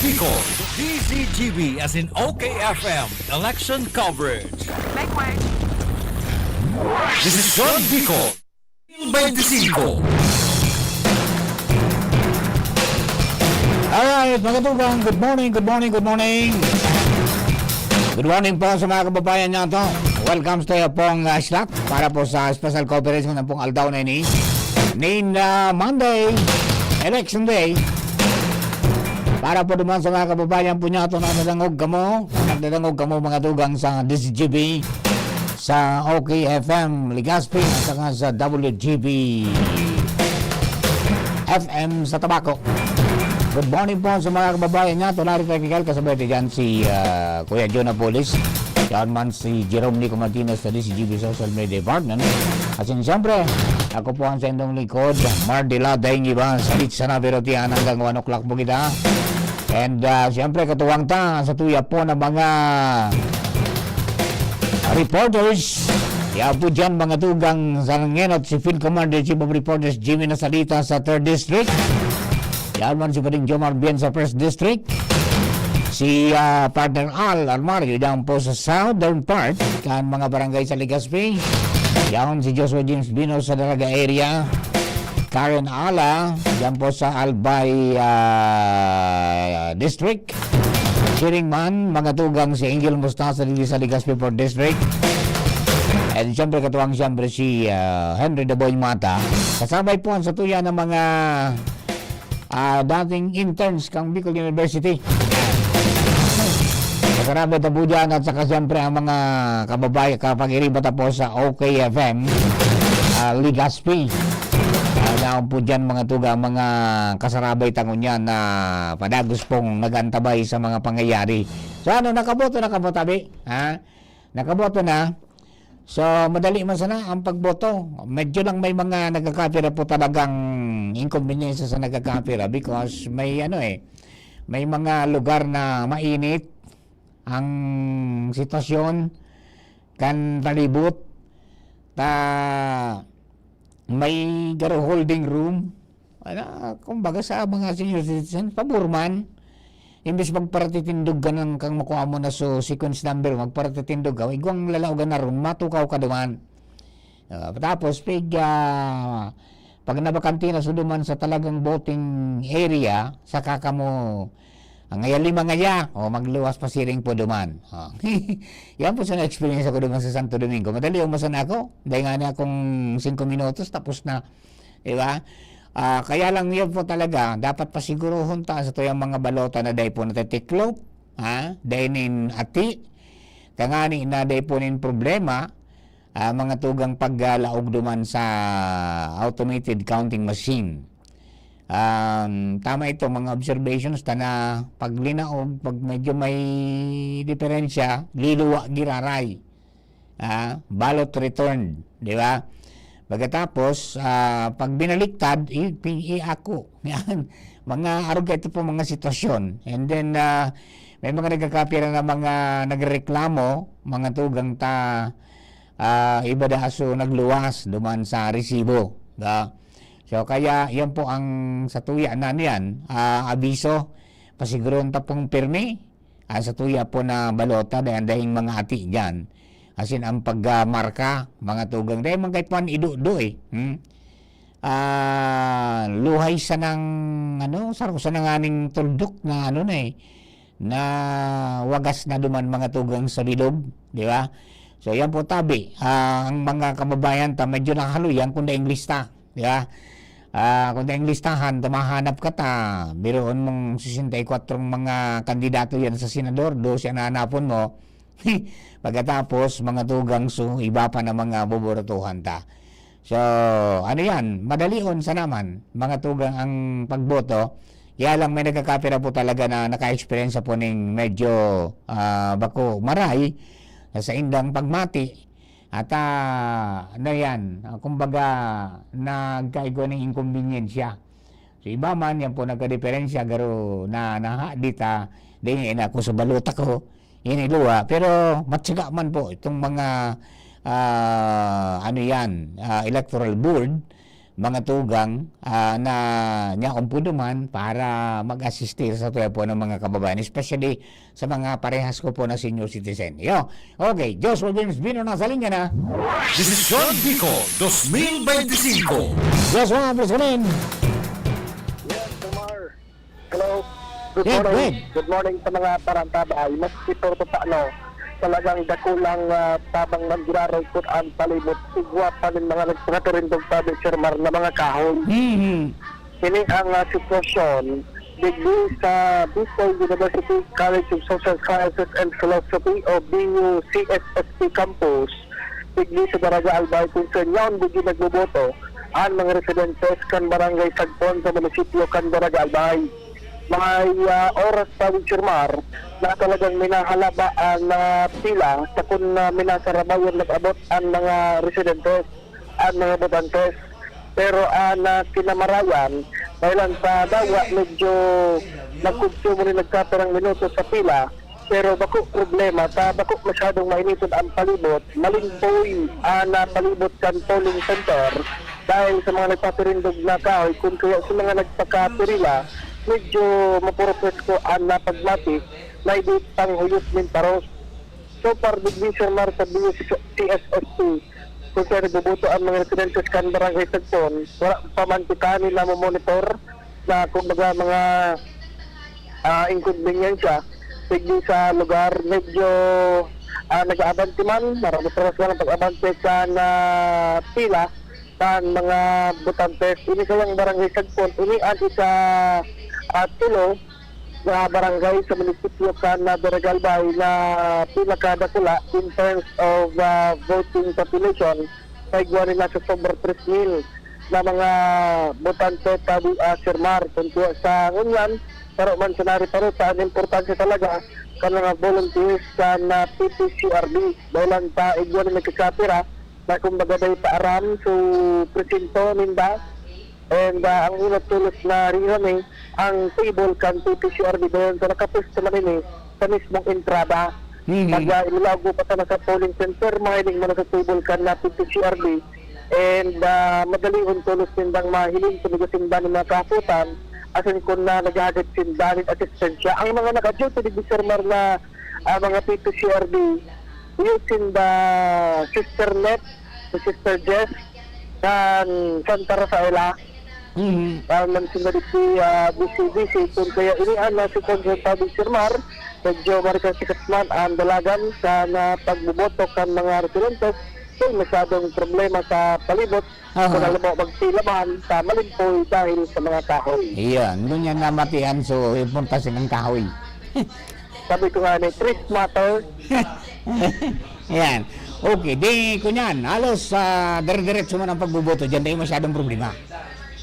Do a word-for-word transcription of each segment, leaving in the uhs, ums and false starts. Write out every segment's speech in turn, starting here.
Bicol, D Z G B as in O K F M election coverage. Make way. Desisyon Bicol, twenty-five. Alright, mga tugang, good morning, good morning, good morning. Good morning po sa mga kababayan nato. Welcome sa iyo pong, ah, slot para po sa special coverage ng pong aldaw na ini. Nin, ah, Monday, Election Day. Para po naman sa mga kababayan po niya, ito na nadangog kamo. Nagdadangog kamo, mga tugang, sa D Z G B, sa O K F M Legazpi, at saka sa W G B F M sa Tabaco. Good morning po sa mga kababayan niya. Ito na rin technical, kasabay natin dyan si, ah, Kuya Jonah Polis. Yan man si Jerome Nico Martinez sa D Z G B Social Media Department. At yun, siyempre, ako po ang sa inyong lingkod, Mardila Daing Iba, sa Pizza na Birotian hanggang one o'clock po kita. And, ah, siyempre, katuwang ta sa tuya po ng mga reporters. Yan po dyan, mga tugang sa Nangenot, si Field Commander Chief of Reporters Jimmy Nasalita sa Third District. Yan man si Pading Jomar Bien sa First District. Si, ah, Partner Al Armario dyan po sa southern part, kan mga barangay sa Legazpi. Yan si Joshua James Bino sa Daraga area. Karen Ala, dyan po sa Albay, ah, District. Siring man, mga tugang si Angel Mostaza dito sa Legazpi Fourth District. And siyempre, katuwang siyempre si, ah, Henry Daboy Mata. Kasabay po ang satuya ng mga, ah, dating interns kang Bicol University. Kasarabay ta po dyan at saka siyempre ang mga kababayan, kapag-iriba ta po sa O K F M, ah, Legazpi. Ah, naon po dyan, mga tugang, mga kasarabay ta ngunyan na padagos pong nag-antabay sa mga pangyayari. So ano, nakaboto na kamo, tabi? Ha? Nakaboto na? So, madali man sana ang pagboto. Medyo lang may mga nagkakapira po talagang inkonbinyensa sa nagkakapira because may ano eh, may mga lugar na mainit ang sitwasyon, kan palibot, ta may garo holding room. Ano, kumbaga sa mga senior citizen, pabor man. Imbes magparatitindog ka nang kang makuha mo na so sequence number, magparatitindog ka, igwang lalaogan na ron, matukaw ka duman. Ah, tapos, pig, ah, pag nabakante na so duman sa talagang voting area, saka ka mo, ang ngaya lima ngaya, o magluwas pa siring po duman. O. Yan po sa na-experience ako duman sa Santo Domingo. Madali umasan ako. Dahil nga na akong singko minutos, tapos na. Di ba? Ah, kaya lang yun po talaga, dapat pasiguruhon ta sa tuyang mga balota na dahil po natitiklop, ha? Dahil nin ati, kangani na dahil po nin problema, ah, mga tugang paglaog duman sa automated counting machine. Um, tama ito, mga observations ta na pag linaog, pag medyo may diferensya, liluwa giraray. Ah, ballot returned, di ba? Pagkatapos, ah, pag binaliktad, i-, pi-, iako. Yan. Mga arog ito po mga sitwasyon. And then, ah, may mga nagkakapira na mga nagreklamo, mga tugang ta, ah, iba da aso nagluwas duman sa resibo. Ga? So, kaya yan po ang sa tuya na niyan, ah, abiso, pasiguron ta pong pirmi, ah, sa tuya po na balota, dahil dahing mga ati dyan. Asin ang pagmarka, mga tugang, dahil man kahit man ido-do eh. Hmm? Ah, luhay sa nang, ano, saro sa nanganing tuldok na, ano na eh, na wagas na duman mga tugang sa bilog, di ba? So, yan po tabi. Ah, ang mga kababayan ta, medyo nakahaluyan kung daing lista, di ba? Ah, kung daing listahan, ta mahanap ka ta, biroon mong sesenta y kuwatrong mga kandidato yan sa senador, dose ang nahanapon mo. Pagkatapos, mga tugang, so, iba pa na mga boborutuhan ta. So, ano yan, madalion sa naman, mga tugang ang pagboto. Kaya lang may nagkakapira po talaga na naka-experience po ning medyo, ah, bako maray sa indang pagmati. At, ah, ano yan, ah, kumbaga, nagkaigwa ng inkonbiniyensya. So, iba man, yan po nagkadiperensya, garo na, naha, di ta, di nga ina ko sa balota ko, iniluwa. Pero, matyaga man po, itong mga, ah, ano yan, ah, electoral board, mga tugang, ah, na nyaon po naman para mag-asistir sa tuya po ng mga kababayan, especially sa mga parehas ko po na senior citizen. Yo, okay, Joshua James Bino nasa linya na. Desisyon Bicol twenty twenty-five. Joshua, please come in. Yes, Omar. Hello. Good Yeah, go morning. ahead. Good morning sa mga parantabay. Maski por paano, talagang dakulang ah, tabang nagrarungkot ang palibot. Igwa pa nin mga nagpakaturindog pa, Sir Mar, na mga kahoy. Mhm. Ini ang ah, sitwasyon digdi sa Bicol University College of Social Sciences and Philosophy o B U C S S P campus. Digdi sa Daraga Albay, kung sa yaon digdi nagboboto ang mga residentes kan Barangay Sagpon sa munisipyo kan Daraga Albay. May ah, oras pa, Sir Mar, na talagang minahalaba ang ah, pila, sakon na minasarabayan nag-abot ang mga residentes, ang mga botantes. Pero ang ah, kinamarayan, dahil lang sa dawa, medyo nagkonsumo ni nagkapirang minuto sa pila. Pero bako problema, ta bako masyadong mainiton ang palibot, malimpoy ang ah, palibot kan polling center dahil sa mga nagpapirindog na kahoy, kun kaya sa mga nagpakapirila, medyo mapurupresko ang ah, pagmati, may di panghuyot nin paros. So far, digdi, Sir Mar, sa B U C S S P, kung saan nagboboto ang mga residentes kan Barangay Sagpon, wala pa man kita ni namomonitor na, kumbaga, mga ah, inkonbeniensya digdi sa lugar. Medyo ah, nag-aabante man, marami pa man ang pag-abante kan ah, pila kan mga botantes. Ini sayang Barangay Sagpon, ini ang isa at tulo na barangay sa munisipyo kan Daraga Albay na pinakadakula in terms of ah, voting population. Sa igwa nila sa sobra tres mil na mga botante, sabi ah, Sir Mar. Kung kaya sa ngunyan, pero man sa nari-paruta, ang importansya talaga kan mga volunteers kan ah, P P C R B. Dahil lang sa igwa na nagkakapira, na kumbaga dahil paaram, so presento ninda. And ah, ang unat tulos na rin eh, ang table kan P P C R B, dahil sa nakapwesto man ini sa mismong entrada. Mhm. Pag ah, inilago pa sana sa polling center, mahiling mo na sa table kan na P P C R B. And ah, madali ang tulos nindang mahiling sa mga simbahan ng mga kaputan, asin kun na naghahagad simbahan ng asistensya. Ang mga naka-duty digdi, Sir Mar, na ah, mga P P C R B, iyo sinda Sister Net, si Sister Jess, kan Santa Rafaela. Mhm. Ah, man sinda di si ah, B C B C, kun kaya ini ang nasa Consul Public, Sir Mar, medyo marikasikas man ang dalagan sa na pagboboto kan mga residentes. So, masyadong problema sa palibot. Aha. Kung alam mo, magsilaban sa malimpoy dahil sa mga kahoy. Iyan, doon yan namatian, so importante ng kahoy. Sabi ko nga ni, trees matter. Yan. Okay, di kunyan, halos ah, dire-diretso man ang pagboboto dyan, di masyadong problema.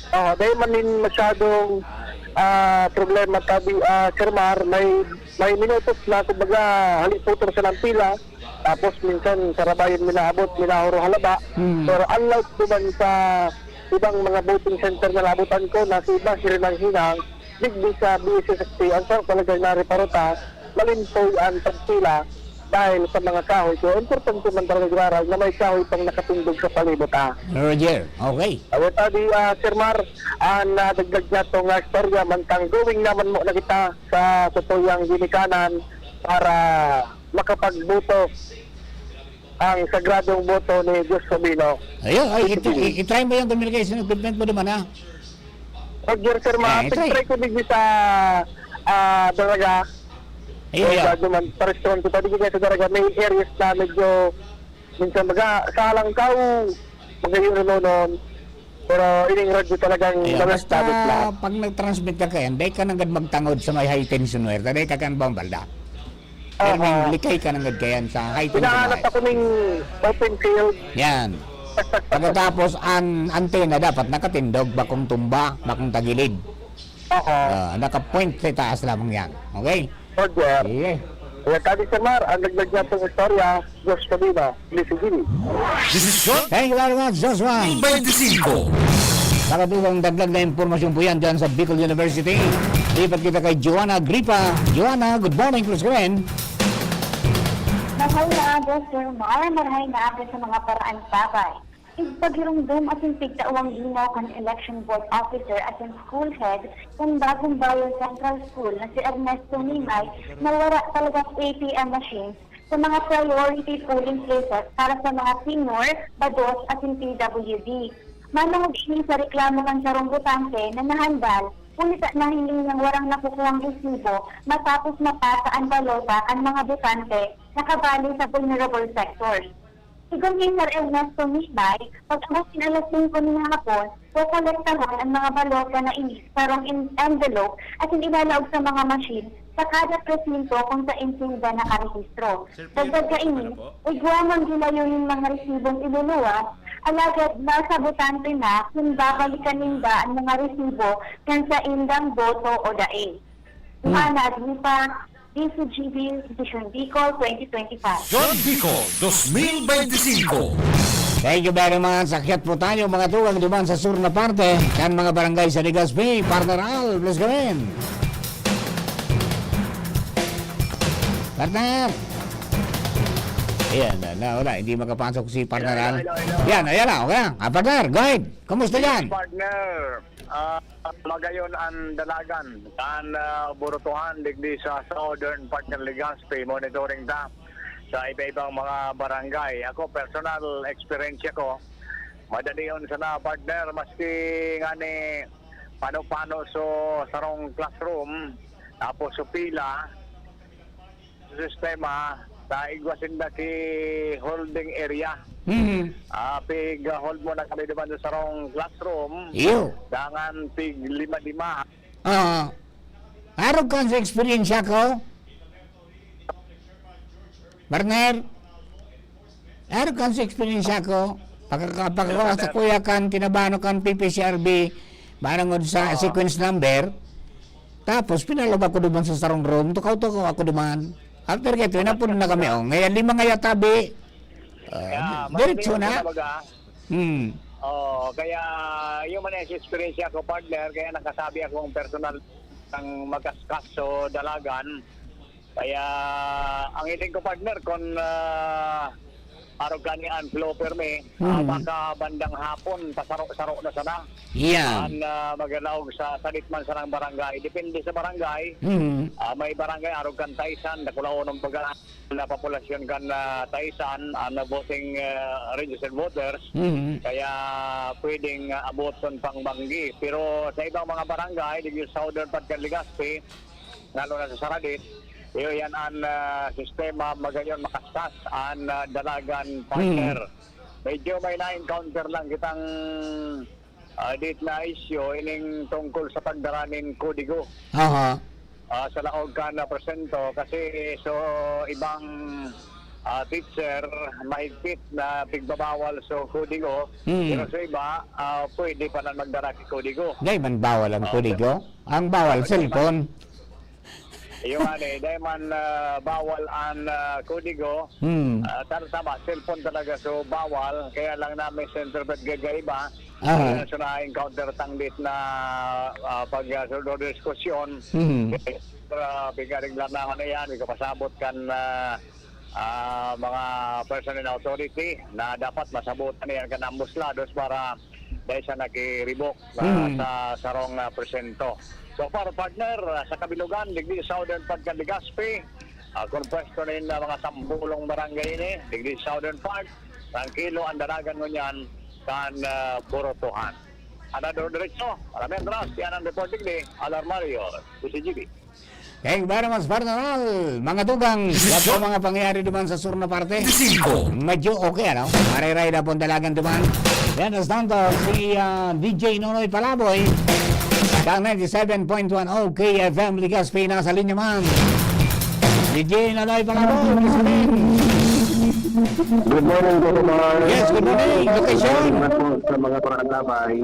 Oh, dahil man din masyadong ah, problema, sabi, ah, Sir Mar, may, may minutos na, kumbaga, haliputor sa ng pila, tapos minsan sarabayan minaabot, minahuro halaba. Hmm. Pero unlike naman sa ibang mga voting center na naabutan ko, na sa iba, sirinang-hinang, digdi sa B S S P, ang sarap talaga nariparuta, malimpoy ang pagpila dahil sa mga kahoy. Kaya importante man talaga, Graral, na may kahoy pang nakatindog sa palibot, ah. Roger, okay. Awit adi, ah, Sir Mar, ang nadagdag niya itong ah, istorya, mantang going naman mo na kita sa tutuyang ginikanan para makapagboto ang sagradong boto ni Diyos Sabino. Ayun, ay, ito, i- i-try mo yung communication equipment mo naman, ha? Roger, Sir Mar, Eh, try. Try ko digdi sa ah, Daraga. Ayun, Eh, yun. Bago man, pa-restaurant ko, pwede sa Daraga. May areas na medyo, minsan baga, sa Halangkaw, magayon na noon. Pero ining radyo talagang Ayun, mga basta sabit lahat. pag nag-transmit ka kaya, hindi ka nanggad magtangod sa may high tension wire. Tadi ka kan bombalda. Pero Aha. may likay ka nanggad kaya sa high tension Hinahanap wire. Ako ning open field. Yan. Pagkatapos, ang antena dapat nakatindog, bakong tumba, bakong tagilid. Oo. Ah, naka-point sa taas lamang yan. Okay? Roger. Sige. Kaya tadi, Sir Mar, ang dagdag niya pong istorya, Diyos Sabino, Misigili. Desisyon Thank you very much, Joshua. twenty-five. Nakatugang dagdag na impormasyon po yan dyan sa Bicol University. Lipat kita kay Joanna Agripa. Joanna, good morning, please come in. Mahay na aga, Sir Mar. Marahay na aga sa mga paraantabay. Pagirumdom asin pigtawang linaw kan election board officer asin school head kan Bagong Bayan Central School na si Ernesto Mimay na wara talagang A T M machines sa mga priority polling places para sa mga senior, bados asin P W D. Manongod ini sa reklamo kan sarong botante na nahandal, huli ta nahiling niyang warang nakukuhang resibo matapos mapasa an balota kan mga botante na kabali sa vulnerable sectors. Sigon ni Sir Ernesto Mibay, pag-abot nin alas singko nin hapon, kokolektahon an mga balota na ini sa sarong en-, envelope asin ilalaog sa mga machine sa kada presinto kung saen sinda nakarehistro. Sir Phil, Dagdag kaini, ano po? Igwa man gilayo nin mga resibong iluluwas, alagad nasa botante na kung babalikan ninda an mga resibo kan saindang boto o dai. Hmm. Juana Agnipa, D C G B, Vision Bicol, twenty twenty-five. Vision Bicol, dos mil benti singko. Thank you very much. Akyat po tayo, mga tugang, duman sa sur na parte kan mga barangay sa Legazpi. Partner Al, please come in. Partner! Ayan, na, na, wala. Hindi makapasok si Partner Al. Hello, hello, hello. Yan, ayan na, okay na. Ah, partner, go ahead. Kumusta Yes, yan? Partner. Ah, magayon an dalagan kan, ah, Burutuhan digdi sa southern part ng Legazpi. Monitoring ta sa iba-ibang mga barangay. Ako, personal experience ko, madali yun sana, partner. Maski nga ni pano-pano so sarong classroom, tapos so pila, sistema, ta igwa sinda ki holding area. Mhm. Ah, pig-hold mo na kami duman sa sarong classroom. Iyo. Dangan pig lima-lima. Oo. Arog kan sa eksperyensya ko, partner. Arog kan sa eksperyensya ko, pagka-, pagka-, Yes, sa sir. Kuya kan, tinabano kan P P C R B, manongod sa Oo. sequence number, tapos pinalabak ko duman sa sarong room, tukaw-tukaw ako duman. After kaito, Yes, napon na kami, sir. Oh. Ngayon, lima nga yata, bi. Ah, Kaya, diretso madali na. Talaga. Hmm. Oo, kaya yung man experience ko, partner, kaya nakasabi akong personal ng magaskas o dalagan. Kaya, ang hiling ko, partner, kung, ah, arog kani an flow permi, ah, Hmm. baka bandang hapon, pasaro-saro na sana. Yan. An, ah, magalaog sa salit man sanang barangay. Depende sa barangay. Hmm. Ah, may barangay, arog kan Taysan, dakulaonon baga na populasyon kan, ah, Taysan, an voting, ah, registered voters. Hmm. Kaya pwedeng, ah, aboton pang banggi. Pero sa ibang mga barangay, digdi sa southern part kan Legazpi, lalo na sa Saradit, iyo yan an, ah, sistema, magayon makastas an, ah, dalagan, partner. Hmm. Medyo may na-encounter lang kitang, ah, dit na isyu, ining tungkol sa pagdara nin kodigo. Aha. Ah, sa laog kan, ah, presinto, kasi so ibang, ah, teacher, mahigpit na pigbabawal so kodigo, Hmm. pero sa iba, ah, pwede pa na magdara ki kodigo. Dai man bawal ang Ah, kodigo? Ang bawal, Dai man. Cellphone. Iyo nga ni, dai man, ah, bawal an, ah, kodigo. Hmm. Ah, tar-, tama, cellphone talaga, so bawal. Kaya lang na-misinterpret gagaiba. Aha. Kaya so na-encounter tang dit na, ah, pag, ah, so, diskusyon. Hmm. Pero, ah, pigaring lang naman na yan, ikapasabot kan, ah, ah, mga person in authority na dapat masabotan na yan kan ambos lados para dai sa nakiribok, ah, Hmm. sa sarong, ah, presinto. So far, partner, ah, sa kabilugan, digdi sa southern part kan Legazpi, ah, kun pwesto na yun na mga sampulong barangay ini, digdi sa southern part, trangkilo ang dalagan ngunyan kan, ah, Burutuhan. Anador Diretso, Ramian Ras, yan ang report digdi, Alarmario, D C G B. Kaya para mas personal, mga tugang, yan po mga pangyayari duman sa sur na parte. Medyo okay, ano? Mariray na pong dalagan duman. Yan, as tanto, si, ah, D J Nonoy Palaboy, sa ninety-seven point one O K F M Legazpi, nasa linya man. D J Nonoy Palaboy, good morning. Good morning, good morning. Yes, good morning. Location? Salamat po sa mga pangalabay.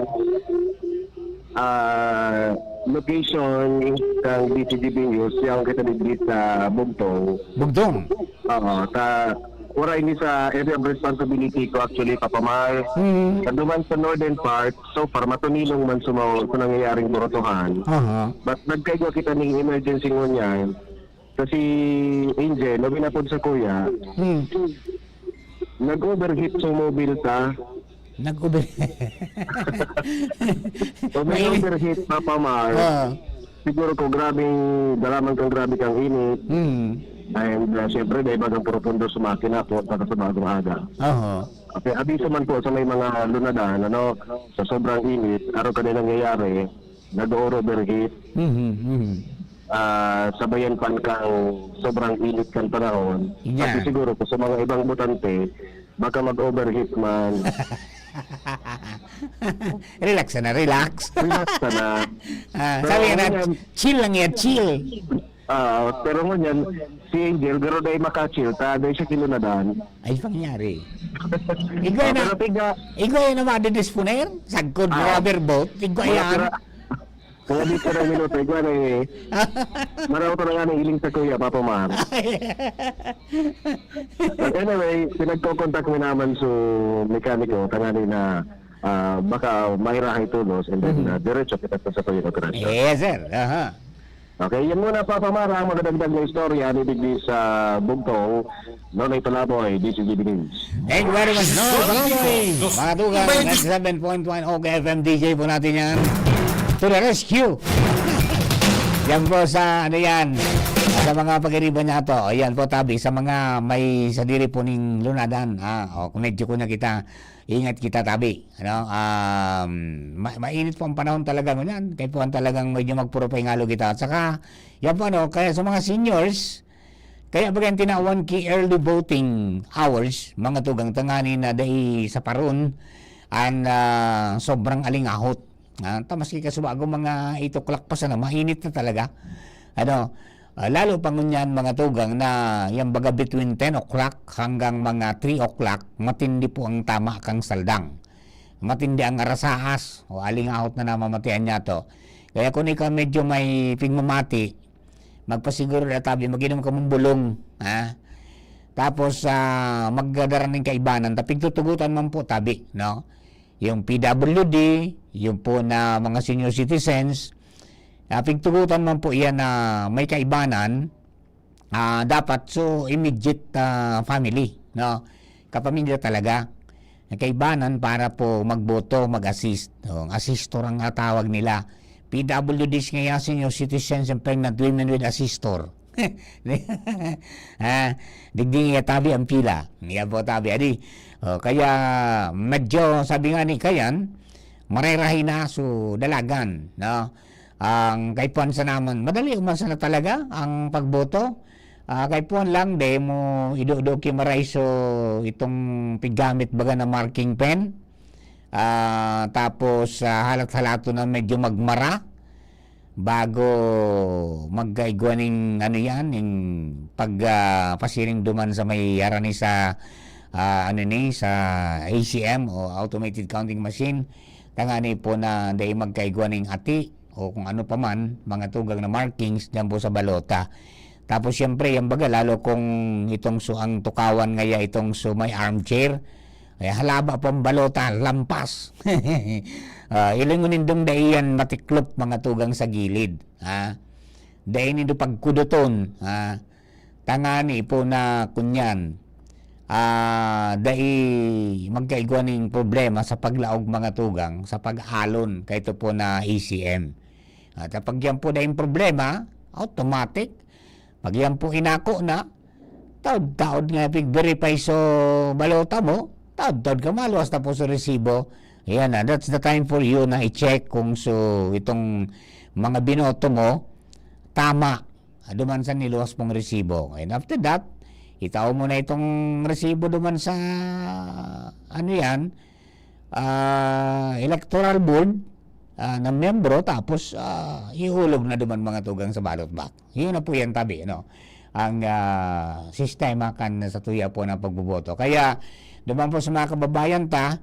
Ah, location ng B C G B News, yaon kita digdi sa Bugtong. Bugtong? Oo, ta-, wala ini sa area of responsibility ko actually, Papa Mar. Mm. Sa duman sa northern part, so far, matunilong man sa mga, sa nangyayaring burutuhan. Aha. But nagkaigwa kita ning emergency ngunyan. Kasi, Angel, labi na pod sa kuya, Hmm. nag-overheat sa mobile ta. Nag-over. So, may overheat, Papa Mar. Ah. Siguro kung grabing, dalaman kang grabe kang init. Hmm. And uh, siyempre, may bagang profundo sa makina po, saka sa bagong aga. Oho. Okay, abiso man po sa may mga lunadan, ano, sa sobrang init, araw ka na nangyayari, nag-overheat, Mhm, mhm. ah, sabayan pa kang sobrang init kan panahon. Yeah. Kasi siguro po sa mga ibang botante, baka mag-overheat man. Relax na, relax. Relax ka na. Ah, Pero sabi nga na, ngayon- chill lang yan, chill. Ah, pero ngunyan, si Angel, garo dahil makachill, ta, dahil siya kilunadan. Ay, pangyari. Igwa Ah, na, pero tiga, igwa na madidisponer? Sagkod, Ah. rubber boat, igwa mga yan. tira, mga di tira minuto, igwa na eh. Maraw ko na nga nailing sa kuya, Papa Mar. But anyway, pinagkokontak mi naman sa mekaniko, tanganing na ah, baka mairahay tulos and then Mhm. ah, diretso kita sa pag-operasyon. Yes, sir. Aha. Okay, yan muna, Papa Mar, ang magdagdag na istorya ni digdi sa Bugtong, Nonay Palaboy, D C G B News. Thank you very much. No, salamat. Mga tugang, ninety-seven point one O K F M D J po natin yan. To the rescue. Yan po sa, ano yan, sa mga pag-iriban niya to. Ayan po, tabi, sa mga may sadiri po ning lunadan. Ah, o, kung medyo ko na kita, ingat kita, tabi. Ano, um, ma- mainit po ang panahon talaga ngunyan. Kaya po ang talagang medyo magpuro pa ingalo kita. At saka, yan po, ano, kaya sa mga seniors, kaya baga yung tinawan ki early voting hours, mga tugang, tangani na dai sa paron, ang ah, sobrang alingahot. Ah, ta maski kasubago mga eight o'clock pa sana, mainit na talaga. Ano, ah, lalo pa ngunyan, mga tugang, na yan baga between ten o'clock hanggang mga three o'clock, matindi po ang tama kang saldang. Matindi ang arasaas o alingahot na namamatian niya to. Kaya kung ikaw medyo may pigmamati, magpasiguro na tabi, mag-inom ka mong bulong, ha? Tapos, ah, magdadara ng kaibanan, ta pigtutugutan man po tabi, no? Yung P W D, yung po na mga senior citizens, ah, pigtugutan man po yan na may kaibanan, ah, dapat so immediate ah, family, no? Kapamilya talaga. Nagkaibanan para po magboto, mag-assist. O, assistor ang tawag nila. P W Ds ngayon, senior citizens and pregnant women with assistor. Ah, digdi nga tabi ang pila. Niya po tabi, adi. O, kaya medyo, sabi nga ni Kayan, marerahay na so dalagan, no? Ang kaipuhan sa naman, madali umasa na talaga ang pagboto. Ah, kaipuhan lang, de mo ido-do ki maray so itong piggamit baga na marking pen. Ah, tapos ah, halat-halato na medyo magmara bago magkaigwa ning ano yan, ning pag ah, pasiring duman sa may harani sa ah, ano ni, sa A C M o automated counting machine. Tangani po na dai magkaigwa ning ati o kung ano pa man, mga tugang na markings diyan po sa balota. Tapos siyempre, yan baga, lalo kung itong so ang tukawan ngaya itong so may armchair, ay halaba pang balota, lampas. Ah, ilingon nindong dai yan matiklop, mga tugang sa gilid, ha? Dai nindo pagkudoton, ha? Tangani po na kunyan, ah, dai magkaigwa ning problema sa paglaog, mga tugang, sa pag-alon kaito po na A C M. At pag yan po daing problema, automatic, pag yan po inako na, taod-taod nga pig-verify so balota mo, taod-taod ka maluwas na po sa resibo. Yan na, that's the time for you na i-check kung so itong mga binoto mo, tama. Duman sa niluwas pong resibo. And after that, itao mo na itong resibo duman sa, ano yan, ah, electoral board ah, na miyembro, tapos ah, ihulog na duman mga tugang sa ballot box. Yun na po yan, tabi, no? Ang ah, sistema kan sa tuya po ng pagboboto. Kaya, duman po sa mga kababayan ta,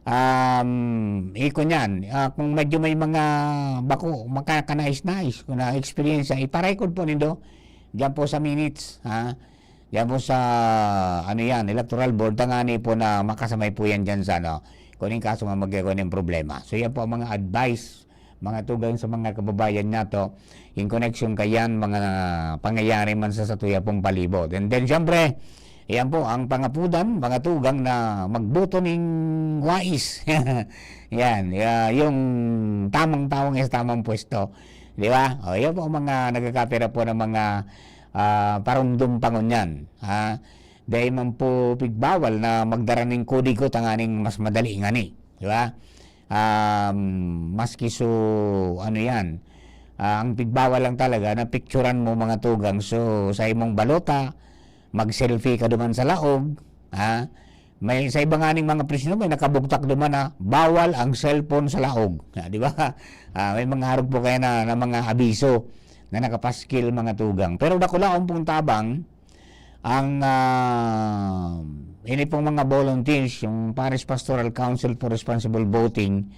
um, iko niyan, ah, kung medyo may mga bako, makakanais-nais, kung na-experience, iparecord po nindo, diyan po sa minutes, ha? Diyan po sa, ano yan, electoral board, tangani po na makasamay po yan dyan sa, ano, kung yung kaso nga magkakaroon ng problema. So, yan po ang mga advice, mga tugang sa mga kababayan nato, in connection kayan, mga pangyayari man sa satuya pong palibot. And then, syempre, Yan po ang pangapudan, mga tugang, na magboto ning wais. Yan, ah, yung tamang tao nga sa tamang pwesto. Di ba? O, yan po ang mga nagkakapira po ng mga, ah, parumdum pa ngunyan. Ha? Dahil man po pigbawal na magdara ning kodigo tanganing mas madali ngani. Di ba? Um, maski so, ano yan, ah, ang pigbawal lang talaga na picturan mo, mga tugang, so, sa imong balota, mag-selfie ka duman sa laog, ha? May, sa iba nga ning mga presinto, may nakabugtak duman na, "Bawal ang cellphone sa laog." Ah, di ba? Ah, may mga arog po kaya na, na mga abiso na nakapaskil, mga tugang. Pero dakulaon pong tabang ang, ah, ini pong mga volunteers, yung Parish Pastoral Council for Responsible Voting,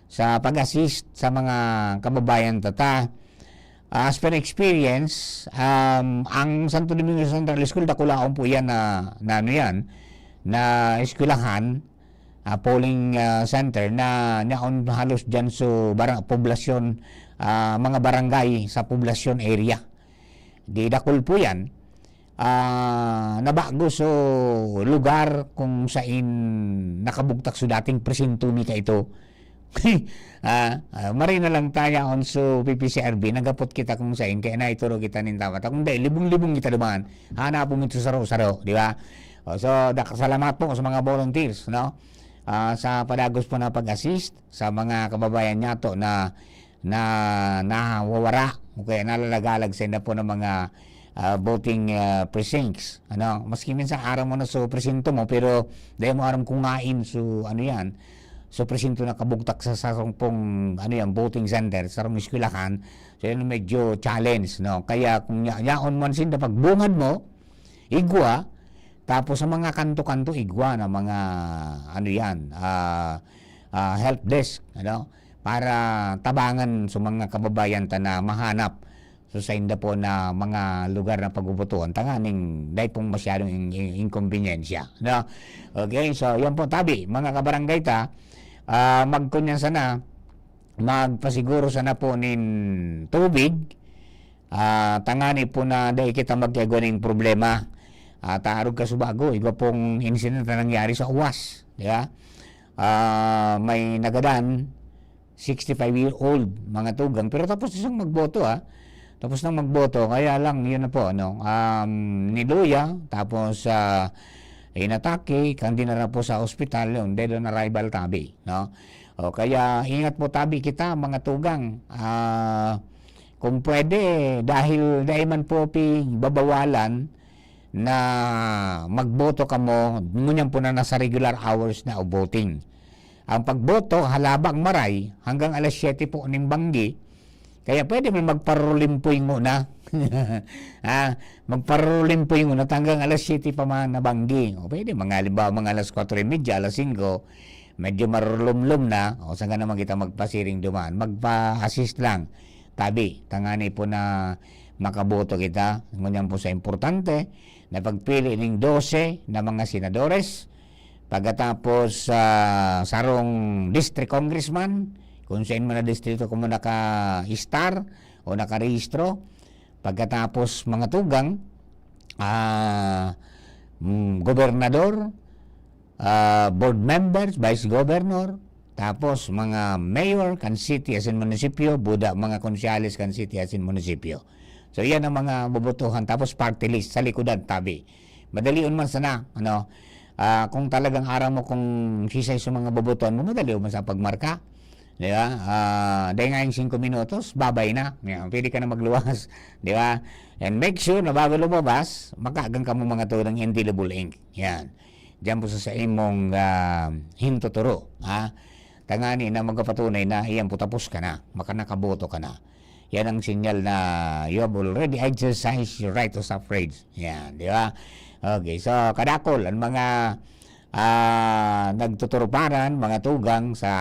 sa pag-assist sa mga kababayan tata. As per experience, um, ang Santo Domingo Central School, dakulaon po yan na, na ano yan, na eskwelahan, ah, polling, ah, center na yaon halos dyan sa bara-, poblasyon, ah, mga barangay sa poblasyon area. Di dakul po yan. Ah, nabago so lugar kung sain nakabugtak so dating presinto mi kaito. Ah, ah, maray na lang ta yaon so P P C R B, naghapot kita kung sain, kaya naituro kita nin tama. Ta kung dai, libong-libong kita duman. Hanapon mo ito saro-saro, di ba? O, so, dak-, salamat po sa mga volunteers, no? Ah, sa padagos po na pag-assist sa mga kababayan niyato na, na nawawara o kaya nalalagalag sa inda po ng mga, ah, voting, ah, precincts, ano? Maski minsan aram mo na so presinto mo, pero dai mo aram kung ngain so, ano yan, so presinto na kabugtak sa sarong pong, ano yan, voting center, sarong eskwelahan. So, yun medyo challenge, no? Kaya kung ya-, yaon man sinda pagbungad mo, igwa, tapos sa mga kanto-kanto, igwa na mga, ano yan, ah, ah, help desk, ano? Para tabangan sa mga kababayan ta na mahanap so sainda po na mga lugar na pagbobotohan, tanganing dai pong masyadong in-, in-, inkonbinensya, no? Okay, so yan po, tabi, mga kabarangay ta, ah, magkunyan sana, magpasiguro sana po nin tubig, ah, tangani po na dai kita magkaigwa nin problema. Ah, ta arog ka subago, igwa pong insidente na nangyari sa Uwas, di ba? Ah, may nagadan, sixty-five year old, mga tugang. Pero tapos na siyang magboto, ah. Tapos nang magboto, kaya lang, yun na po, ano, um, niluya, tapos, ah, inatake, kan dinara po sa ospital, yun, dead on arrival, tabi, no? O, kaya ingat po tabi kita, mga tugang. Ah, kung pwede, dahil dai man po pigbabawalan na magboto kamo, ngunyan po na nasa regular hours na of voting. Ang pagboto, halabang maray, hanggang alas siyete po ning banggi, kaya pwede man magparulimpoy nguna. Ah, magparulimpoy nguna hanggang alas siyete pa man na banggi. O pwede, mga halimbawa, mga alas kwatro y media, alas singko, medyo marulumlom na, o saan ka naman kita magpasiring duman? Magpa-assist lang. Tabi, tangani po na makaboto kita. Ngunyan po sa importante na pagpili ning dose na mga senadores, pagkatapos, ah, sarong district congressman, kung saan man na distrito kamo naka-star o nakarehistro, pagkatapos mga tugang, ah, mm, gobernador, ah, board members, vice governor, tapos mga mayor kan city asin munisipyo, buda mga konsyales kan city asin munisipyo. So, yan ang mga bobotohan. Tapos party list sa likodan, tabi. Madalion man sana, ano, ah, kung talagang aram mo kung sisay sa mga bobotohan mo, madalion man sa pagmarka. Di ba? Ah, dahil nga yung singko minutos, babay na. Yan, pwede ka na magluwas. Di ba? And make sure na bago lumabas, makagang ka mo mga turang indelible ink. Yan. Diyan po sa, sa imong, ah, hintuturo, ha? Tangani na magpapatunay na iyan po tapos ka na, makanakaboto ka na. Yan ang sinyal na you have already exercised your right of suffrage. Yan, di ba? Okay, so kadakol ang mga, ah, nagtuturuparan, mga tugang sa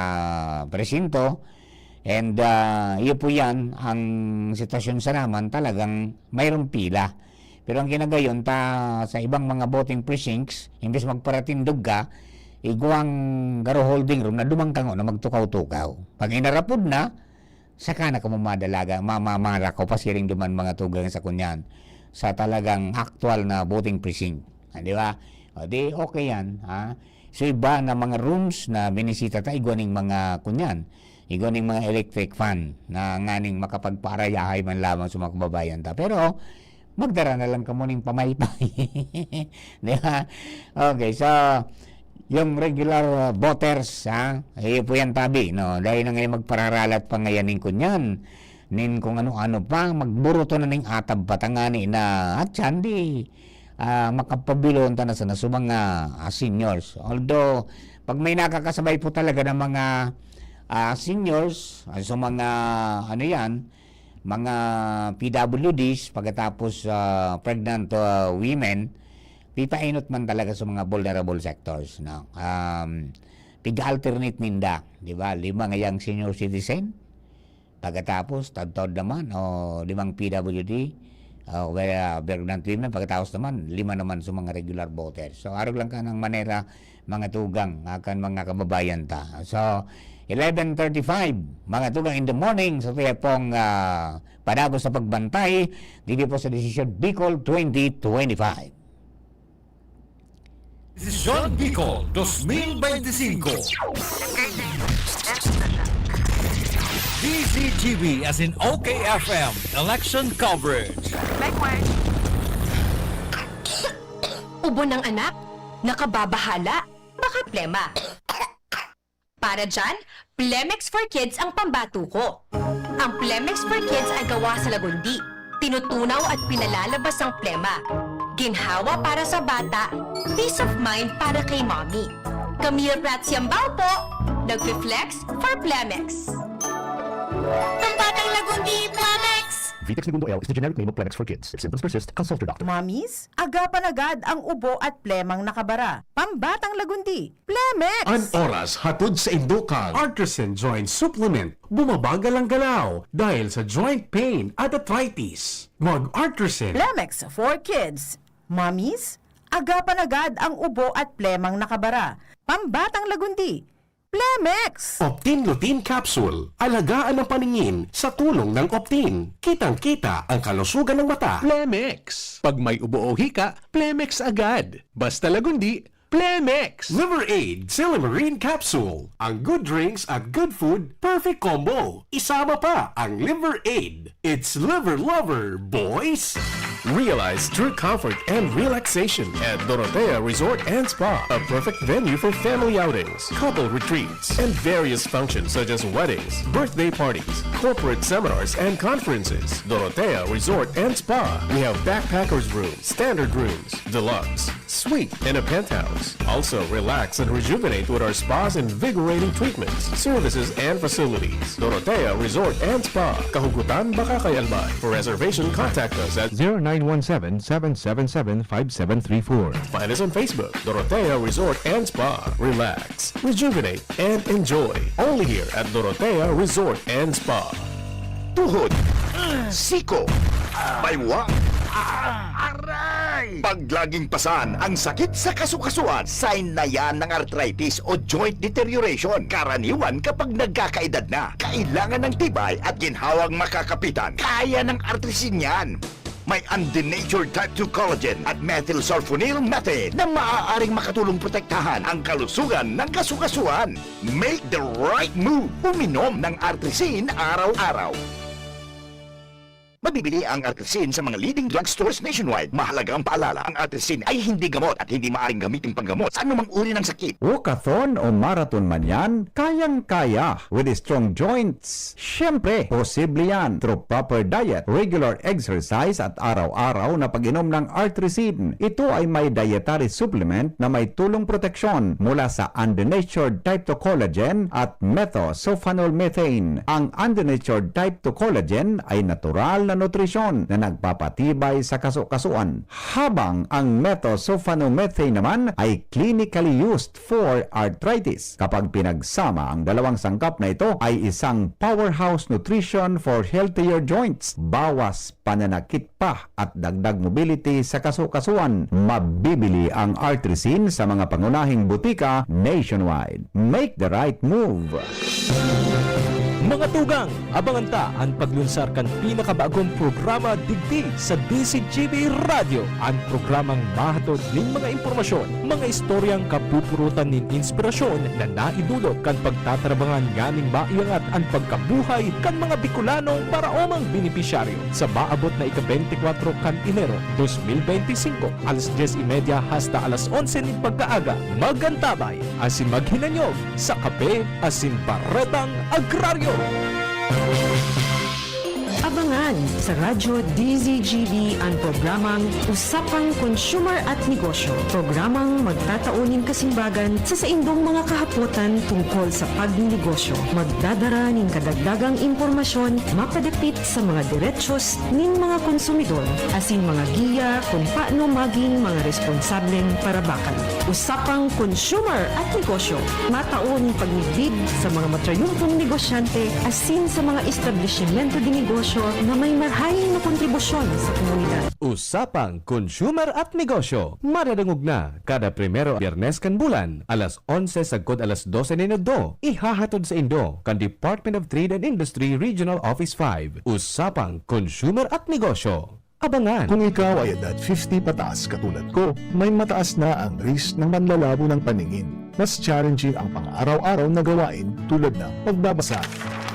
presinto. And, ah, iyo po yan, ang sitwasyon sa naman talagang mayroong pila. Pero ang kinagayon ta sa ibang mga voting precincts, imbes magparatindog ka, igwang garo holding room na duman ka na magtukaw-tukaw. Pag inarapod na, saka na kamo madalaga, ma-, ma-, marakaw pasiring duman mga tugang sa kunyan, sa talagang aktual na voting precinct. Di ba? O, di okay yan, ha? So, iba na mga rooms na binisita ta, igwa ning mga, kunyan, igwa ning mga electric fan na nganing makapagpaarayahay man lamang sa mga kababayan ta. Pero, magdara na lang kamo ning pamaypay. Di ba? Okay, so, yung regular, uh, voters, ha? Iyo po yan, tabi, no? Dahil na ngayon magpararalat pa ngayon ning kunyan, nin kung ano-ano pa, magburuto na ning atab patangani na, at siya, di, ah, makapabilon ta na sana sa mga, ah, seniors. Although, pag may nakakasabay po talaga ng mga, ah, seniors, ah, sa mga, ano yan, mga P W Ds, pagkatapos, ah, pregnant, ah, women, pipainot man talaga sa mga vulnerable sectors, no? Um, pig-alternate ninda, di ba? Lima ngayang senior citizen, pagkatapos, tadtod naman, o limang P W D, o kaya pregnant women, pagkatapos naman, lima naman sa mga regular voters. So, arog lang ka ng manera, mga tugang, ah, kan mga kababayan ta. So, eleven thirty-five, mga tugang in the morning, sa tiya pong, ah, padagos sa pagbantay, dito po sa Desisyon Bicol twenty twenty-five. Desisyon Bicol twenty twenty-five. D Z G B as in O K F M, election coverage. Ubo ng anak, nakababahala, baka plema. Para dyan, Plemex for Kids ang pambato ko. Ang Plemex for Kids ay gawa sa lagundi. Tinutunaw at pinalalabas ang plema. Ginhawa para sa bata, peace of mind para kay mommy. Camille Prats Yambao po, nagfi-flex for Plemex. Pambatang lagundi, Plemex! Vitex Negundo L is the generic name of Plemex for Kids. If symptoms persist, consult your doctor. Mommies, agapan agad ang ubo at plemang nakabara. Pambatang lagundi, Plemex! An oras hatod sa indukan. Artisan Joint Supplement. Bumabagal ang galaw dahil sa joint pain at arthritis. Mag-Artisan. Plemex for Kids. Mommies, agapan agad ang ubo at plemang nakabara. Pambatang lagundi, Plemex! Optin Lutein Capsule. Alagaan ang paningin sa tulong ng Optin. Kitang-kita ang kalusugan ng mata. Plemex. Pag may ubo o hika, Plemex agad. Basta lagundi, Plemex! Liver Aid Silymarin Capsule. Ang good drinks at good food, perfect combo. Isama pa ang Liver Aid. It's Liver Lover, boys! Realize true comfort and relaxation at Dorotea Resort and Spa, a perfect venue for family outings, couple retreats, and various functions such as weddings, birthday parties, corporate seminars, and conferences. Dorotea Resort and Spa. We have backpackers room, standard rooms, deluxe, suite, and a penthouse. Also, relax and rejuvenate with our spa's invigorating treatments, services, and facilities. Dorotea Resort and Spa, Kahugutan, Bacacay, Albay. For reservation, contact us at zero nine one seven, seven seven seven, five seven three four. Find us on Facebook, Dorotea Resort and Spa. Relax, rejuvenate, and enjoy. Only here at Dorotea Resort and Spa. Tuhod, siko, baywa, aray! Pag laging pasan ang sakit sa kasukasuan, sign na yan ng arthritis o joint deterioration. Karaniwan kapag nagkakaedad na, kailangan ng tibay at ginhawang makakapitan. Kaya ng Artrisin yan. May undenatured type two collagen at methylsulfonyl methane na maaaring makatulong protektahan ang kalusugan ng kasukasuan. Make the right move. Uminom ng Artrisin araw-araw. Mabibili ang Artrisin sa mga leading drugstores nationwide. Mahalagang paalala, ang Artrisin ay hindi gamot at hindi maaaring gamitin panggamot sa anumang uri ng sakit. Walkathon o marathon man yan, kayang-kaya with strong joints. Siyempre, posible yan through proper diet, regular exercise at araw-araw na pag-inom ng Artrisin. Ito ay may dietary supplement na may tulong proteksyon mula sa undenatured type two collagen at methylsulfonyl methane. Ang undenatured type two collagen ay natural na nutrisyon na nagpapatibay sa kasukasuan, habang ang methylsulfonyl methane naman ay clinically used for arthritis. Kapag pinagsama ang dalawang sangkap na ito, ay isang powerhouse nutrition for healthier joints. Bawas pananakit pa at dagdag mobility sa kasukasuan. Mabibili ang Artrisin sa mga pangunahing butika nationwide. Make the right move! Mga tugang, abangan ta an paglunsar kan pinakabagong programa digdi sa D Z G B Radyo, an programang mahatod nin mga impormasyon, mga istoryang kapupurutan nin inspirasyon na naidulot kan pagtatarabangan nganing maiangat an pagkabuhay kan mga Bicolanong paraomang benepisyaryo. Sa maabot na ika-beintikwatro kan Enero dos mil beintisinko, alas dyes y media hasta alas onse nin pagkaaga, magantabay asin maghinanyog sa Kape asin Baretang Agraryo. Abangan sa Radyo D Z G B an programang Usapang Consumer at Negosyo, programang magtatao nin kasimbagan sa saindong mga kahapotan tungkol sa pagnenegosyo. Magdadara nin kadagdagang impormasyon mapadapit sa mga derechos nin mga konsumidor asin mga giya kun paano magin mga responsableng parabakan. Usapang Consumer at Negosyo, matao nin pagmidbid sa mga matrayumpong negosyante asin sa mga establisimento de negosyo na may marahay na kontribusyon sa komunidad. Usapang Consumer at Negosyo, madadangog na kada primero, Biyernes kan bulan, alas onse sagkod alas dose nin udto. Ihahatod saindo kan Department of Trade and Industry Regional Office five. Usapang Consumer at Negosyo. Abangan! Kung ikaw ay edad fifty pataas katulad ko, may mataas na ang risk ng manlalabo ng paningin. Mas challenging ang pang-araw-araw na gawain tulad ng pagbabasa,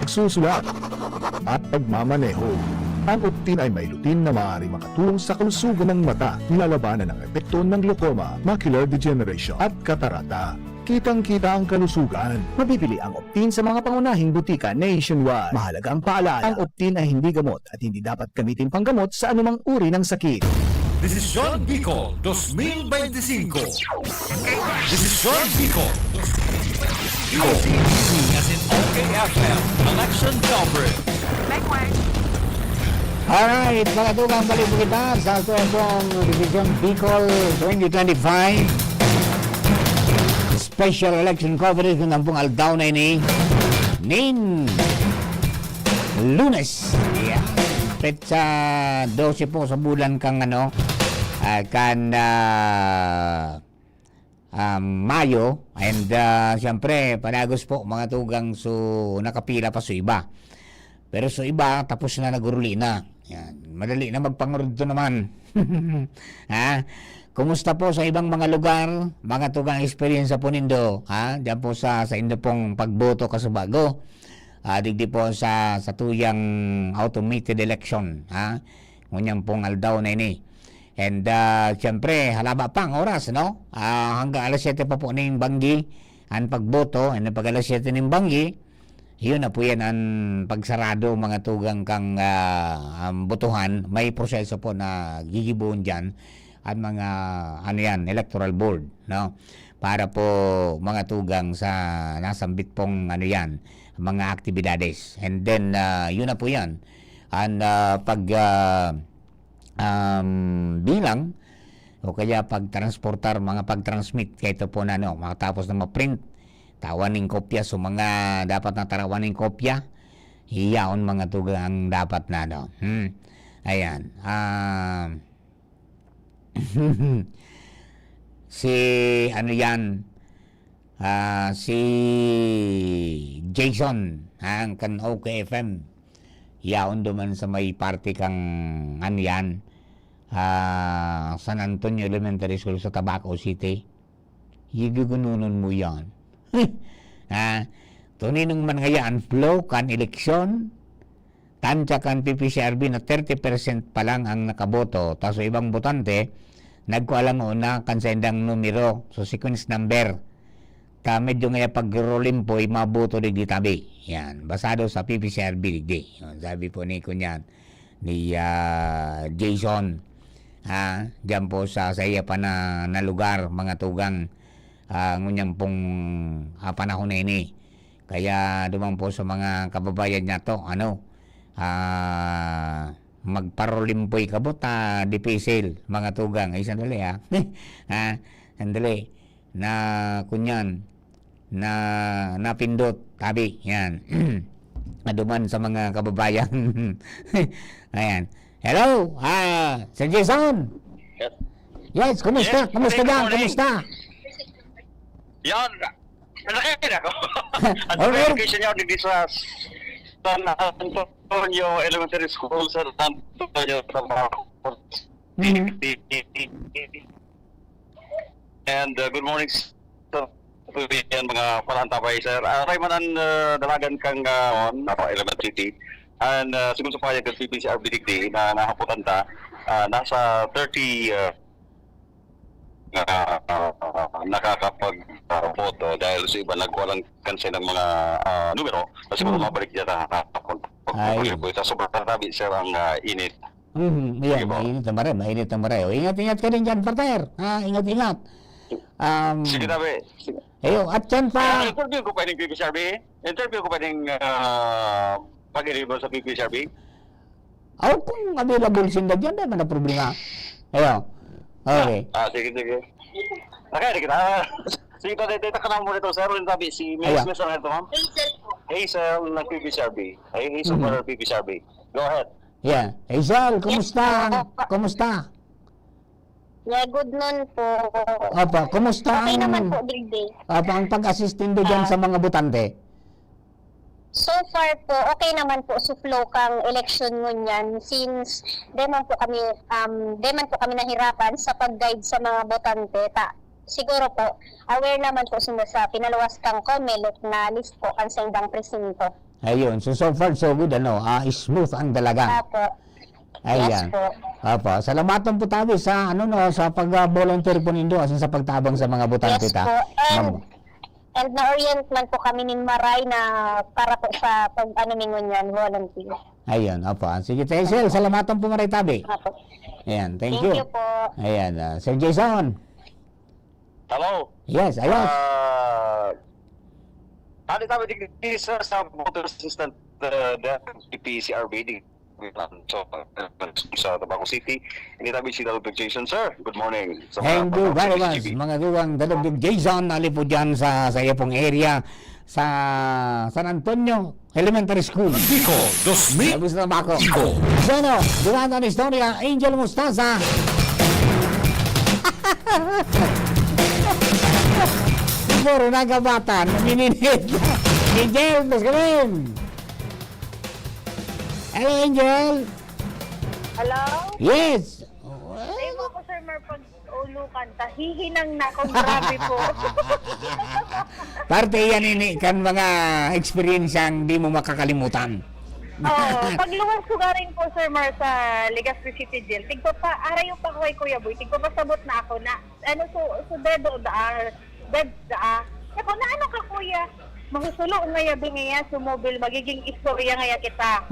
pagsusulat, at pagmamaneho. Ang Optin ay may lutein na maaaring makatulong sa kalusugan ng mata, nilalabanan ang epekto ng glaucoma, macular degeneration, at katarata. Kitang-kita ang kalusugan. Mabibili ang Optin sa mga pangunahing butika nationwide. Mahalagang paalala, ang Optin ay hindi gamot at hindi dapat gamitin panggamot sa anumang uri ng sakit. Desisyon Bicol dos mil beintisinko. Desisyon Bicol. Bicol. As in O K F M. Election coverage. Alright, mga tugang, balik po kita sa ato pong Desisyon Bicol twenty twenty-five Special Election Coverage kung ang pong aldaw na ini nin Lunes. Yeah. Petsa dose po sa bulan kang ano, ah, kan ah, ah, Mayo. And ah, siyempre, panagos po mga tugang, so nakapila pa so iba. Pero so iba, tapos na, naguruli na. Yan. Madali na magpangurudto naman. Ha? Kumusta po sa ibang mga lugar? Mga tugang eksperyensya po nindo, ha? Diyan po sa, sa indo pong pagboto kasubago. Ah, digdi po sa, sa tuyang automated election, ha? Ngunyan pong aldaw na ini. And ah, siyempre, halaba pa ang oras, no? Ah, hanggang alas siyete pa po ning banggi ang pagboto. And pag alas siyete ning banggi, yun na po yan ang pagsarado, mga tugang, kang ah, ang botohan. May proseso po na gigibohon dyan at mga, ano yan, electoral board, no? Para po, mga tugang, sa nasambit pong, ano yan, mga aktibidades. And then, ah, yun na po yan. Ang ah, pag ah, um, bilang o kaya pagtransportar, mga pag-transmit, kaya ito po na, ano, makatapos na ma-print, tawan ning kopya. So, mga dapat na tarawan ning kopya, iyaon, mga tugang, dapat na, ano. Hmm. Ayan. Ah, si, ano yan, ah, si Jason, ha, ang kan O K F M. Yaon duman sa may parte kang, ano yan, ah, San Antonio Elementary School sa Tabaco City. Gigugununon mo yan. Ha? Tuninong man ngaya an flow kan eleksyon, tansya kan P P C R B na thirty percent pa lang ang nakaboto, ta so ibang botante, nagkua lang una kan saindang numero, so sequence number. Ta medyo ngaya pag-rolimpoy, maboto digdi tabi. Yan, basado sa P P C R B digdi. Yan, sabi po ni kunyan, ni ah, Jason, ha, diyan po sa, sa iya pa na, na lugar, mga tugang, ah, ngunyan pong ah, panahon na ini. Kaya duman po sa mga kababayan niya to, ano, ah, magparolimpoy kabo ta dipisil, mga tugang. Ay, sandali, ha. Ha? Sandali. Na, kunyan, na napindot, tabi, yan. Aduman sa mga kababayan. Ayan. Hello, ah, Sir Jason. Yes. Yes, kumusta? Yes, kumusta good morning. Kumusta? Yan. Nakakita ko. Ang Alright. Location niya, digdi sa San Antonio Elementary School, San Antonio, Tabaco. Mhm. And, uh, good morning, sir. Yan, mga palantabay, sir. Ah, Rayman ang, uh, dalagan kang, uh, on, uh, Elementary City. And, uh, sigon sa pahayag kan P P C R B digdi na nahapotan ta, ah, nasa thirty, uh, na, ah, nakakapag, ah, boto dahil sa iba nagwalan kansa ng mga, ah, numero na siguro Mhm. mabalik dyan na, ah, pag-, pag-, Ay. pag-, pag-, sobrang tabi, sir, ang, ah, init. Mhm, yan, Sige po. mainit na maray, mainit na maray. O, ingat-ingat ka rin dyan, partner. Ah, ingat-ingat. Um, Sige, tabi. Sige. Ayo, at yan pa. Ah, interview ko pwedeng P P C R B? Interview ko pwedeng, ah, pag-enable sa P P C R B? Aw, kung available sinda dyan, di man na problema. Ayo. Okay. Ah, sige, sige. Okay, kita. Sige, tayo, tayo, tayo, muna ito, sir. Yung tabi, si Miss Ayo. Miss, ano ito, ma'am? Hazel po. Hazel, ng P P C R B. Ay, Hazel Mhm. para P P C R B. Go ahead. Yeah. Hazel, Yes, kumusta ang, po. kumusta? Yeah, good noon po. Opo, kumusta Okay ang naman po, digdi. Opo, ang pag-assist nindo dyan Ah. sa mga botante? So far po, okay naman po sa flow kang eleksyon ngunyan since di man po kami, um, di man po kami nahirapan sa pag-guide sa mga botante. Ta, siguro po, aware naman po sila sa pinaluwas kang COMELEC na list po kan saindang presinto. Ayun. So, so far, so good, ano, ah, smooth ang dalaga. Apo. Ayan. Yes po. Apo. Salamaton po tabi sa, ano, no, sa pag, ah, volunteer po nindo, asin sa pagtabang sa mga botante Yes ta. po. And, Ma'am. and na-orient man po kami nin maray na para po sa pag, ano, ningon yan, volunteer. Ayun, opo. Sige, Hazel, salamaton po maray tabi. Apo. Ayan, thank Thank you. you po. Ayan, ah, Sir Jason. Hello. Yes, ayos. Ah, tali tabi digdi, sir, sa voter assistant, uh, desk, P P C R B, di, so, sa Tabaco City. Ini tabi si Dalton Jason, sir. Good morning. Sa mga Thank you taga very City much, G B. mga dugang Dalugdug Jason, ali po dyan sa, sa iyo pong area, sa San Antonio Elementary School. Bicol, dos mil. Tapos na ba ako? Bicol. Sino? Dumaan ang istorya, Angel Mostaza. Siguro nagabatan, naninit. Angel, mas galing. Hello, Angel. Hello? Yes. Ayun ako, Sir Mar, pag ulo kanta, hihinang na akong grabe po. Parte yan ini kan mga eksperyensyang di mo makakalimutan. Oo. Pagluwas ko garin po, Sir Mar, sa Legazpi City Jail, tigpapa-, aray yung pa ko kay Kuya Boy, tigpapasabot na ako na, ano, so, so dedo da, dead da. Ako, na ano ka, Kuya? Mahusulo nga yabi niya, sumobil, magiging istorya ngaya kita.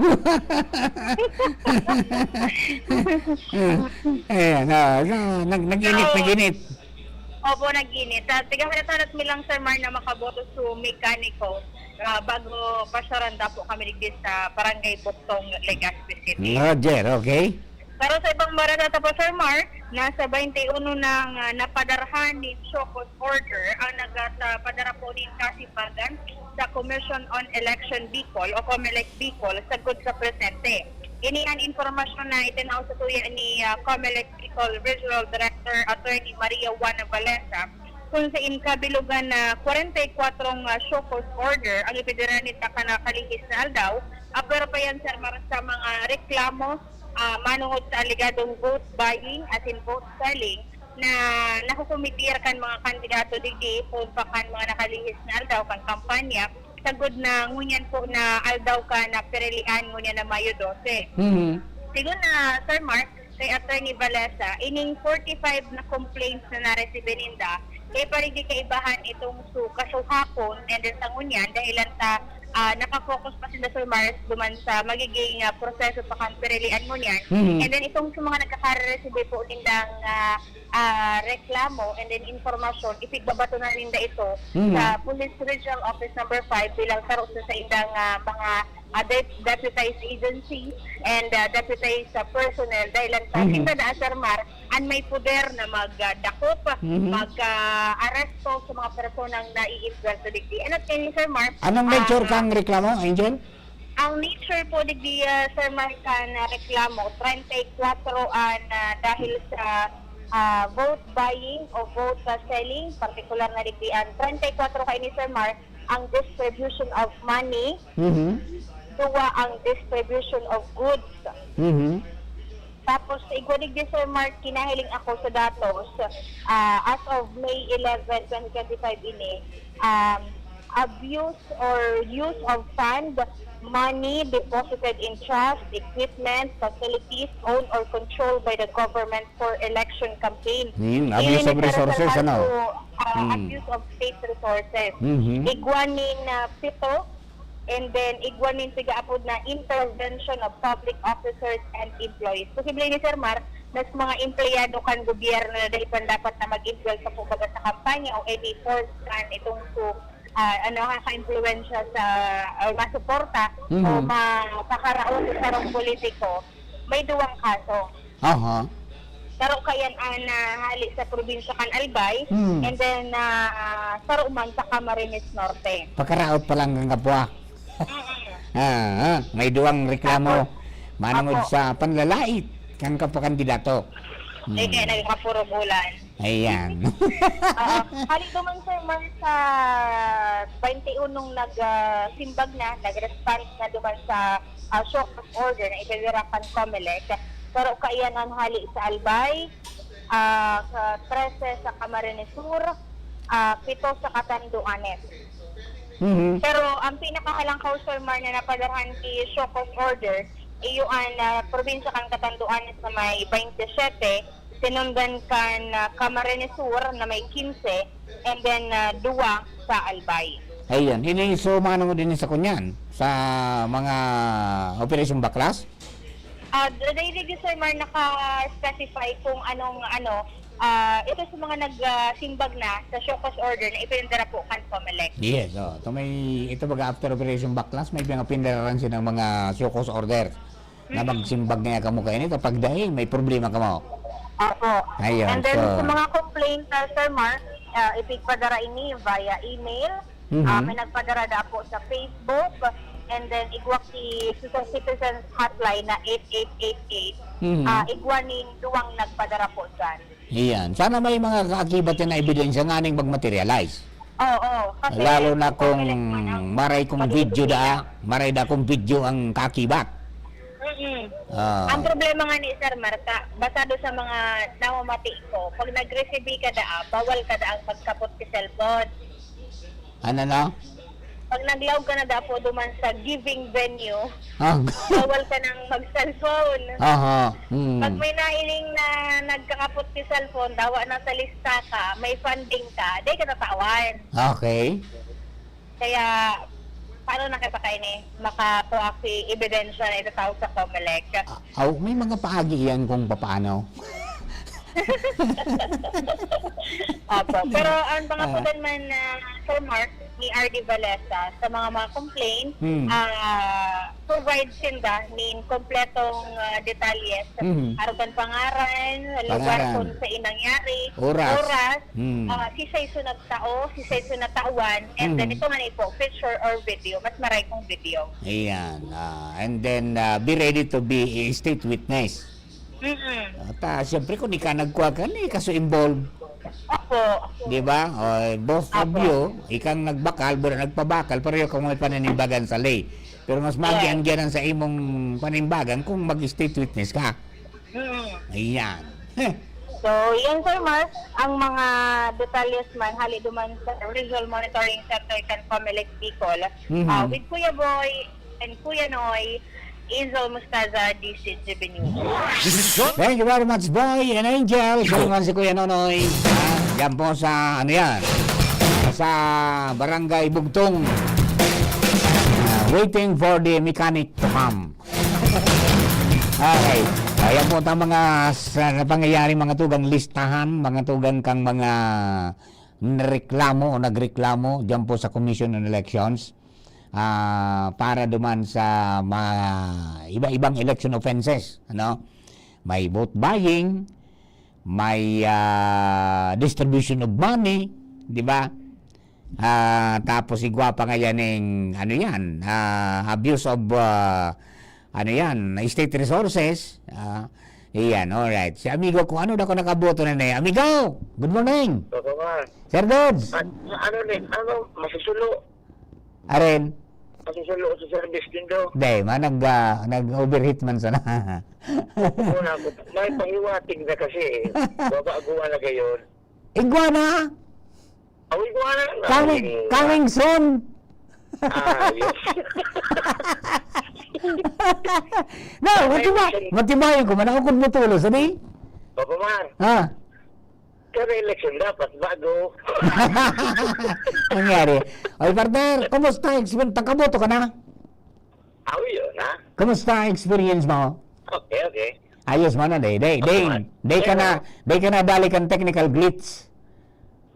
Ayan, ah, so, nag-, nag-init, So, nag-init. Opo, nag-init. Sa tigahalat-halat mi lang, Sir Mar, na makaboto su mekaniko, ah, bago pasyaranda po kami digdi sa Barangay Buktong, Legazpi City. Roger, okay. Pero sa ibang barangay ta po, Sir Mar, nasa twenty-one nang, ah, napadarhan nin show cause order ang nagat-, ah, padara po nin kasibagan sa Commission on Election Bicol o COMELEC Bicol sagkod sa presente. Ini an impormasyon na itinao sa tuya ni, ah, COMELEC Bicol Regional Director Attorney Maria Juana Valesa, kung sa inkabilugan na kwarenta y kwatro nga show cause order ang ipidara ninda kan nakalihis na aldaw, apwera pa yan, Sir Mar, sa mga reklamo, ah, manongod sa alegadong vote buying asin vote selling na nakukometer kan mga kandidato digdi poon pa kan mga nakalihis na aldaw kan kampanya, sagkod na ngunyan po na aldaw kan pirilian ngunyan na Mayo dose. Mhm. Sigon na, Sir Mark, kay Attorney Valesa, ining forty-five na complaints na naresibe ninda, kay parigi kaibahan itong su-, kasuhakon, and then sa ngunyan, dahilan ta, ah, nakafocus pa sila, Sir Mars, duman sa magiging, ah, proseso pa kan pirilian ngunyan. Mhm. And then itong sa mga nagkakareresibe po nindang, ah, ah, reklamo and then impormasyon, ipigbabato na ninda ito Mhm. sa Police Regional Office Number Five bilang saro sa saindang, ah, mga, ah, de-, deputized agency and, ah, deputized, ah, personnel. Dahil ang Mhm. ating na, Sir Mar, an may poder na mag, ah, dakop, Mhm. mag, ah, aresto sa mga personang naiimbwerto digdi. And at kay Sir Mar, Anong nature ah, kang reklamo, Angel? Ang nature po digdi, ah, Sir Mar, kan, ah, reklamo, treinta y cuatro an, ah, dahil sa, ah, vote buying o vote, ah, selling, partikular na digdi an treinta y cuatro kaini, Sir Mar, ang distribution of money. Mhm. duwa ang distribution of goods. Mhm. Tapos, igwa digdi, Sir Mark, kinahiling ako sa datos, ah, as of May eleven, twenty twenty-five ini, um, abuse or use of fund, money deposited in trust, equipment, facilities owned or controlled by the government for election campaign. Hmm, abuse of resources, ano? Ini referensa to, ah, Hmm. abuse of state resources. Mhm. Igwa nin, ah, pito, and then igwa nin pigaapod na intervention of public officers and employees. Posible ni Sir Mar, mas mga empleyado kan gobyerno na dai pa dapat na mag-involve sa, kumbaga, sa kampanya o any force kan itong su-, ah, ano, nakaka-impluwensya sa, or masuporta Mhm. o mapakaraot sa sarong politiko, may duwang kaso. Aha. Saro kaiyan an, ah, hali sa probinsya kan Albay, Hmm. and then, ah, saro man sa Camarines Norte. Pakaraot pa lang kan kapwa. Mm-mm. Ah, ah, may duwang reklamo Tapos, manungod opo. sa panlalait kan kapwa kandidato. Ay, Hmm. kaya nagkapuro bulan. Ayan. Oo. Hali duman, Sir Mar, sa twenty-unong nag, ah, simbag na, nag-respond na duman sa, ah, show cause order na ipinadara kan Comelec. Pero kaiyan an hali sa Albay, ah, sa trese sa Camarines Sur, ah, pito sa Catanduanes. Mhm. Pero ang pinakahalangkaw, Sir Mar, na napadarahan ki show cause order, iyo an, ah, probinsya kan Catanduanes na may twenty-seven, sinundan kan, ah, Camarines Sur na may quince, and then, ah, duwa sa Albay. Ayun. Ini, so, manong din sa kunyan, sa mga Operation Baklas? Ah, d-, dai digdi, Sir Mar, naka-specify kung anong, ano, ah, ito sa mga nag, ah, simbag na sa show cause order na ipinadara po kan Comelec. Yes, oh. Ito may, ito baga after Operation Baklas, may mga pinadarahan silang mga show cause order na Mm. magsimbag na kamo kayo nito. Pag dai, may problema kamo. Opo. Ayun, And then, so sa mga complaint, ah, Sir Mar, ah, ipigpadara ini via email. Mhm. Ah, may nagpadara da po sa Facebook. And then, igwa ki sa Citizens Hotline na eight eight eight eight. Mhm. Ah, igwa nin duwang nagpadara po dyan. Iyan. Sana may mga kaakibat yan na ebidensya nganing mag-materialize. Oo, kasi Lalo na kung Comelec man ang maray kong video magtutupad da, maray da kong video ang kaakibat. Mm-mm. Ah. Ang problema nga ni Sir Marta, basado sa mga namamati ko, pag nag-recibe ka da, bawal ka da ang magkapot sa cellphone. Ano na? Pag naglaog ka na dapo duman sa giving venue, Ah. bawal ka nang mag-cellphone. Aha. Hmm. Pag may nahiling na nagkakapot ki cellphone, dawa na sa lista ka, may funding ka, di ka tatawan. Okay. Kaya, paano na kita kaini? Makakuha ki ebidensya na itatao sa Comelec. Ah, aw, may mga paagi yan kung papaano. Opo. Pero ang Ah. pangaputan man, ah, Sir Mark, ni R D Valesa, sa mga, mga complaint, Hmm. ah, provide sinda nin kompletong, ah, detalye sa Mhm. arog kan pangaran, lugar Pangaran. kung sa inangyari, Oras. oras, Hmm. ah, si size na tao, si size na tawan, and then Mhm. ito man po, picture or video, mas maray kung video. Ayan. Ah, and then, ah, be ready to be a state witness. Mm-mm. At, ah, siyempre, kung ika nagkuha ka, ni kaso involved. Opo. Di ba? O, both of Opo. you, ikang nagbakal, bura nagpabakal, pareho kang may pananimbagan sa lay. Pero mas Yes. magian-gianan sa imong panimbagan kung mag-state witness ka. Mm. Ayan. So, yan, Sir Mark, ang mga detalles man, hali duman sa Regional Monitoring Center kan Comelec Bicol, Mhm. ah, with Kuya Boy and Kuya Noy, Angel Mustaza, D C G B News. Thank you very much, Boy and Angel. Siya naman si Kuya Nonoy. Ah, yan po sa, ano yan, sa Barangay Bugtong. Ah, waiting for the mechanic to come. Okay. Ayan po ang mga sa, na pangyayari, mga tugang listahan, mga tugang kang mga nareklamo o nagreklamo diyan po sa Commission on Elections, ah, para duman sa mga iba-ibang election offenses, ano? May vote buying, may, ah, distribution of money, di ba? Ah, tapos igwa pa nga yan ng, ano yan, ah, abuse of, ah, ano yan, state resources. Ah, iyan, alright. Si amigo ko, ano na ko nakaboto na niya? Amigo, good morning. Oo nga. Sir Dodds. An-, ano ni, ano, masusulo? Aren? Masusulo sa service din do. Di, ma, nag, ah, nag-overheat man sana. Muna ako, may panghiwatig na kasi eh. Babaguhan na gayon. Igwa na! Aw, igwa na lang. Coming, coming soon! Ah, yes. No, matiba-, matibayan ko man ako kung matulos, ano eh? Papa Mar. Ah. Kada eleksyon dapat bago. Nangyari. Oy, partner, kumusta ang experience? Tangkaboto ka na? Aw, yun, ha? Kumusta ang experience mo? Okay, okay. Ayos mo na, day. Day, Okay, day, man. day ka Pero na, day ka na dali kang technical glitch.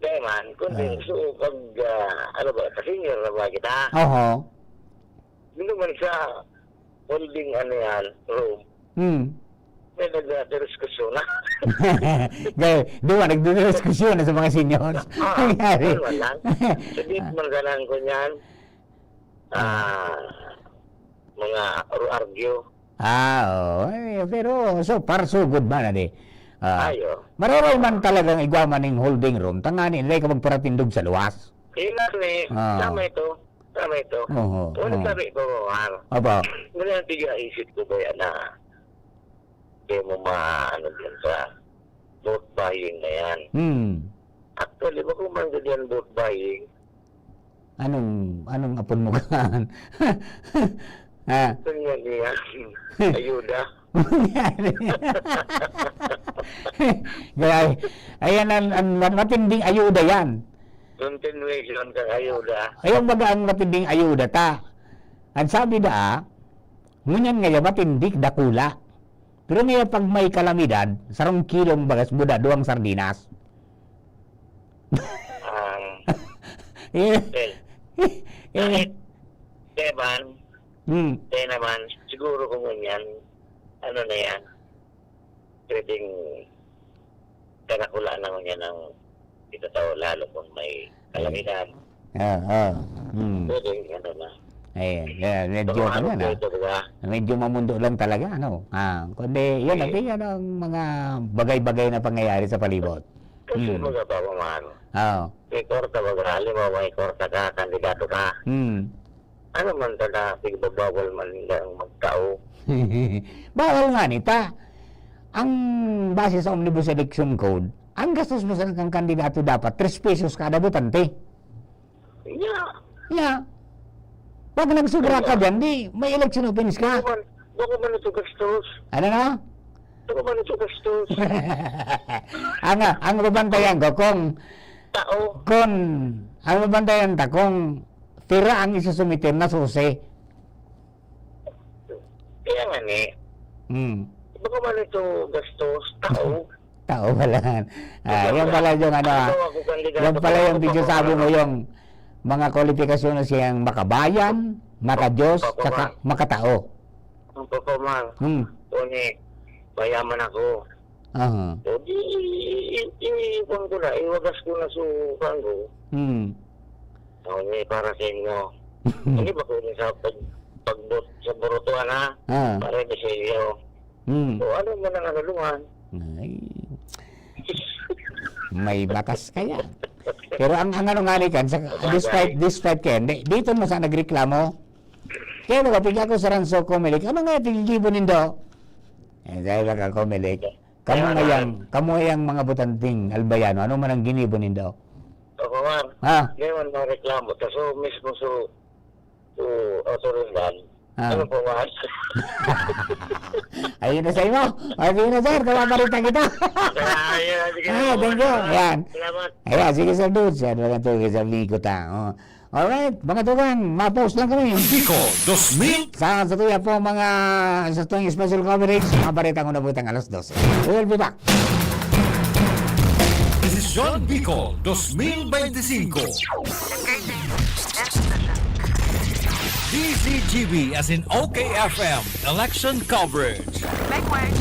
Di man, kundi Ah. so, pag, ah, ano ba, sa senior na ba kita? Oho. Hindi man sa holding, ano yan, room. Hmm. May nagdadiskusyon na. Gaya, di ba, nagdidiskusyon na sa mga seniors? Ah, Nangyari. Ano lang. Sa gitna man ka ng kunyan, ah, mga ru-, argue. Ah, oo. Eh, pero so far, so good man, adi. Ah, Ayo. Mararay man talagang igwa man ning holding room, tangani, hindi ka magparatindog sa luwas. Yun nga, eh. Ah. Tama ito. Tama ito. Oho, Una oo. sabi ko, Mar, Aba. Wala nang tiga isip ko ba yan na di mo maano dyan sa vote buying na yan? Hmm. Actually, bako man sa dyan vote buying. Anong, anong apon mo kan? Ah. Ito nga niya. Ayuda. Grabe. Ayan ang, ang matinding ayuda yan. Continuation kang ayuda. Ayun baga ang matinding ayuda ta. Ang sabi na, ngunyan ngaya matindi, dakula. Pero ngaya pag may kalamidad, sarong kilong bagas buda, duwang sardinas. Ah. Eh, Well, eh, kahit, Teban, hmm. Kaya naman, siguro kung ganyan, ano na yan, pwedeng kanakulaan naman yan ng itatao, lalo kung may kalamidad. Ah, ah. Hmm. Pwedeng ano na. Ayan, yeah, medyo Pero ano ano na. po ito, diba? Medyo mamundo lang talaga, ano? Ah, kundi, yan, Yes. Yan ang mga bagay-bagay na pangyayari sa palibot. Kasi Hmm. baga pa, Papa Mar, Oo. may kwarta baga, halimbawa, may kwarta ka, kandidato ka. Hmm. Ano man ta na, pigbabawal man lang magtao. Bawal nga ni ta. Ang base sa Omnibus Election Code, ang gastos mo sa kang kandidato dapat tres pesos kada botante. Yeah. Yeah. Pag nagsubra ka Ano? Dyan, di, may election offense ka. Bako man, bako man ito gastos. Ano na? Bako man ito gastos. Ang, ang babantayan ko kung Tao. Kun, ang mabantayan ta kung pira ang isusumiter na susi. Kaya nga ni, Hmm. Baka man ito gastos, tao. Tao pala. Ah, Tao yan pala. Pala yung ano, ah, Ikaw ako, kandidato yan pala ko, yung video sabi mo, Papa Mar. Yung mga kwalifikasyon na siyang makabayan, makadiyos, Papa tsaka Mar. Makatao. Ang Papa Mar. Hmm. Kung ni, mayaman ako. Aha. O di, i-, i-, iwan ko na, iwagas ko na sa kanggo. Hmm. O, ni para sa inyo. Hindi ba ko sa pag-, pagbot sa burutuan, ha? Ah. Para ito sa inyo. Hmm. O, ano mo nang ano, luhan? Ay. May batas kaya. Pero ang, ang ano nga ni kan, sa, Sabagay. Despite, despite kaya, di-, dito mo sa nagreklamo. Kaya baga, pigi ako sa Ranso Comelec. Ano nga yung piggigibo nindo? Eh, dahil lang ka Comelec. Kamo Kaya nga nga. Yang, kamo yang mga butanting Albayano, ano man ang ginibo nindo? Ako, Mar. Ha? Ngayon, mareklamo. Ta so, mismo so, so, autoridad. Ah. Ano po, Mar? Ayun na sa imo. O, sige na, sir. Kapaparita kita. Kaya, ayun, sige Ah, na po, thank you. Mar. Ayan. Salamat. Ayan, sige, Sir Dudes. Yan, mga to, Sir Nico ta. Oh. Alright, mga tugang, ma-post lang kami. Bicol, dos mil. Sa, sa tuya po, mga, sa tuwing special coverage, mga bareta ko na butang alas dose. We will be back. Desisyon Bicol, dos mil bente singko. D Z G B as in O K F M, election coverage. Likewise.